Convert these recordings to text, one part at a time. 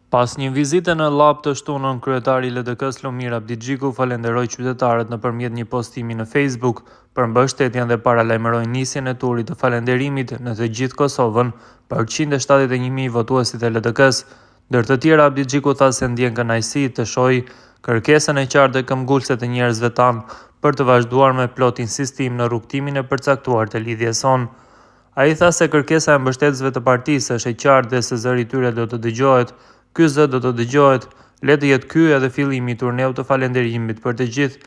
Pas një vizite në Llap të shtunën, kryetari i LDK-së Lumir Abdixhiku falënderoi qytetarët nëpërmjet një postimi në Facebook për mbështetjen dhe paralajmëroi nisjen e turit të falënderimit në të gjithë Kosovën për 171.000 votuesit e LDK-së. Ndër të tjera, Abdixhiku tha se ndjen kënaqësi të shohë kërkesën e qartë dhe këmbëngulëse të njerëzve tanë për të vazhduar me plot insistim në rrugëtimin e përcaktuar të lidhjes sonë. Ai tha se kërkesa e mbështetësve të partisë është e qartë dhe se zëri i tyre do të dëgjohet. Ky zë do të dëgjohet, le të jetë ky edhe fillimi i turneut të falënderimit për të gjithë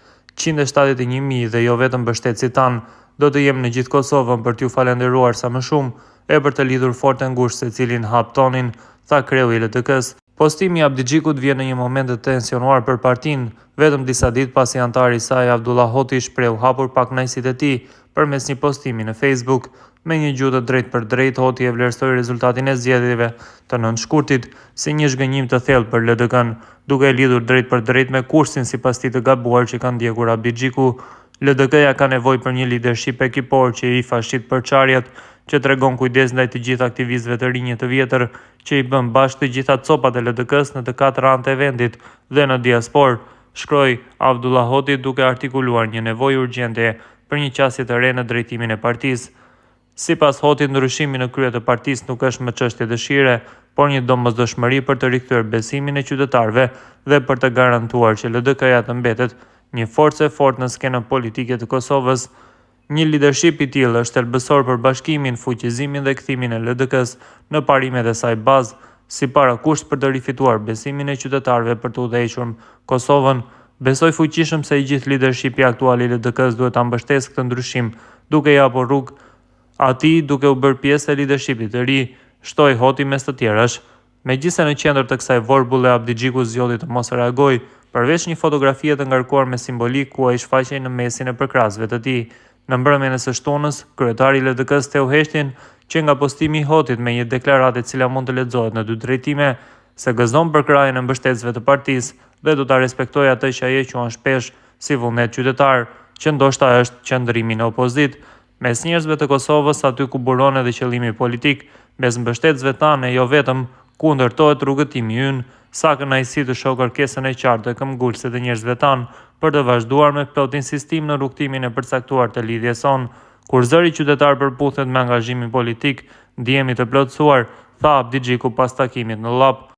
171.000 dhe jo vetëm mbështetësit tanë. Do të jem në gjithë Kosovën për t'ju falënderuar sa më shumë e për të lidhur fort e ngushtë secilin hap tonin, tha kreu i LDK-së. Postimi i Abdixhikut vjen në një moment të tensionuar për partinë, vetëm disa ditë pasi anëtari i saj Avdullah Hoti shprehu hapur pakënaqësitë e tij përmes një postimi në Facebook. Me një gjuhë të drejtpërdrejtë, Hoti e vlerësoi rezultatin e zgjedhjeve të 9 shkurtit si një zhgënjim të thellë për LDK-n, duke e lidhur drejtpërdrejt me kursin sipas tij të gabuar që ka ndjekur Abdixhiku. LDK-ja ka nevojë për një lidership ekipor që i fashit përçarjet, që tregon kujdes ndaj të gjithë aktivistëve të rinj e të vjetër, që i bën bashkë të gjitha copat e LDK-së në të katër anët e vendit dhe në diasporë, shkroi Avdullah Hoti duke artikuluar një nevojë urgjente për një qasje të re në drejtimin e partisë. Sipas Hotit, ndryshimi në krye të partisë nuk është më çështje dëshire, por një domosdoshmëri për të rikthyer besimin e qytetarëve dhe për të garantuar që LDK-ja të mbetet një forcë e fortë në skenën politike të Kosovës. Një lidership i tillë është thelbësor për bashkimin, fuqizimin dhe kthimin e LDK-së në parimet e saj bazë, si parakusht për të rifituar besimin e qytetarëve për të udhëhequr Kosovën. Besoj fuqishëm se i gjithë lidershipi aktual i LDK-së duhet ta mbështesë këtë ndryshim, duke i hapur rrugë atij duke u bërë pjesë e lidershipit të ri, shtoi Hoti mes të tjerash. Megjithëse në qendër të kësaj vorbulle Abdixhiku zgjodhi të mos reagojë, përveç një fotografie të ngarkuar me simbolikë ku ai shfaqej në mesin e përkrahësve të tij. Në mbrëmjen e së shtunës, kryetari i LDK-së theu heshtjen që nga postimi i Hotit me një deklaratë e cila mund të lexohet në dy drejtime, se gëzon përkrahjen e mbështetësve të partisë dhe do ta respektojë atë që ai e quan shpesh si vullnet qytetar, që ndoshta është qëndrimi në opozitë. Mes njerëzve të Kosovës, aty ku buron edhe qëllimi politik, mes mbështetësve tanë e jo vetëm, ku ndërtohet rrugëtimi ynë, sa kënaqësi të shoh kërkesën e qartë dhe këmbëngulëse të njerëzve tanë për të vazhduar me plot insistim në rrugëtimin e përcaktuar të lidhjes sonë. Kur zëri qytetar përputhet me angazhimin politik, ndihemi të plotësuar, tha Abdixhiku pas takimit në Llap.